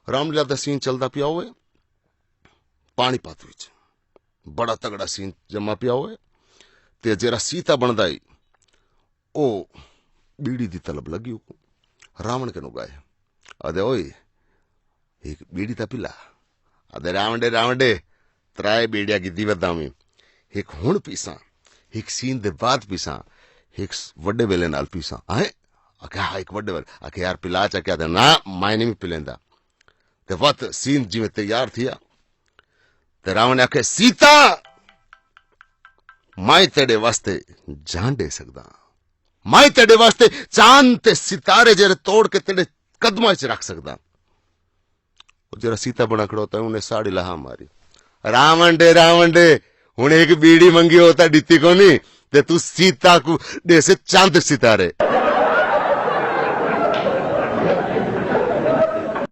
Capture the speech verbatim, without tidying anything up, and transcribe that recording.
رام لیلا دا سین چلدا پیا ہوئے پانی پت وچ، بڑا تگڑا سین جمع پیا ہوئے۔ تے جیرا سیتا بندا ای، او بیڑی دی طلب لگی، او راون کنوں گائے۔ آدھے، اوئے، ایک بیڑی تا پلا۔ آدھے، راونڈے، راونڈے، ترائے بیڑیاں گدی وداویں۔ ایک ہن پیساں، ایک سین دے بعد پیساں، ایک وڈے ویلے نال پیساں۔ آئے؟ آکھیا، ہاں، ایک وڈے ویلے۔ آکھیا، یار، پلا چا کیا؟ آدھے، نہ، میں نہیں پلیندا۔ تے وت سین جویں تیار تھیا۔ تے راون نے آکھیا، سیتا، میں تیرے واسطے جان دے سکدا۔ میں تیرے واسطے چاند تے ستارے جیرے توڑ کے تیرے قدماں وچ رکھ سکدا۔ او جیرا سیتا بنا کھڑوتا ہے، انہیں ساڑی لہا ماری۔ راون دے، راون دے، ہن ایک بیڑی منگی ہوتا ڈتی کونی، تے تو سیتا کو دے سے چاند ستارے۔